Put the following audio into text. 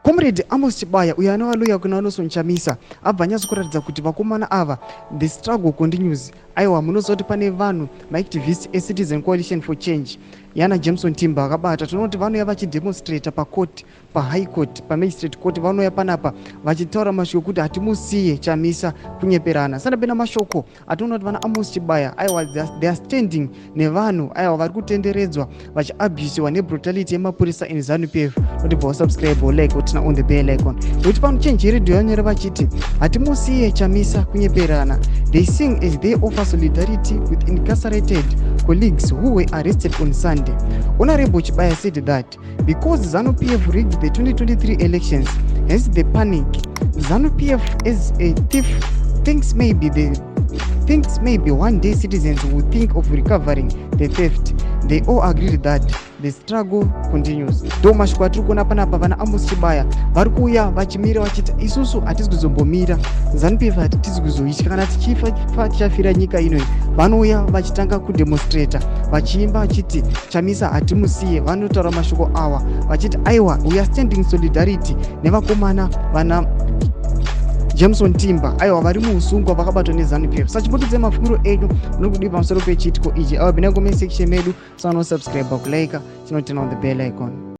Comrade Amos Chibaya, uyo anova lawyer kuna Nelson Chamisa, abva anyatso kuratidza kuti vakomana ava, the struggle continues. Aiwa, munoziva kuti pane vanhu, maactivist eCitizen Coalition for Change yana Jameson Timba akabata. Tinoona kuti vanouya vachidemonstrata pacourt, pahigh court, pamagistrate court. Vanouya panapa vachitaura mashoko ekuti hatimusiye Chamisa, kunyeperana. Sandapenda mashoko atinoona kuti vana Amos Chibaya, aiwa, they are standing nevanhu, aiwa, vari kutenderedzwa vachiabusiwa nebrutality yemapurisa in ZANU PF. Notibva wasubscribe, like, uturn on the bell icon, nekuti pano Change Radio yanyora vachiti hatimusiye Chamisa, kunyeperana. They sing as they offer solidarity with incarcerated colleagues who were arrested on Sunday. Honorable Chibaya said that because ZANU PF rigged the 2023 elections, hence the panic. ZANU PF is a thief thinks maybe one day citizens will think of recovering the theft. They all agreed that the struggle continues. Ndo mashoko atiri kuona panapa. Vana Amos Chibaya vari kuuya vachimira vachiti isusu hatisi kuzombomira, ZANU PF hatisi kuzoitya, kana tichifa tichafira nyika inoi. Vanouya vachitanga kudemonstrata vachiimba vachiti Chamisa hatimusiye. Vanotaura mashoko awa vachiti aiwa, we are standing solidarity nevakomana vana Jameson Timba, aiwa, vari muusungwa vakabatwa neZANU PF. Sachimbotidzai mafungiro enyu muri kudii pamusoro pechiitiko ichi. Aiwa, pinai comment section medu, sanosubscribe, kulike, chinoturn on the bell icon.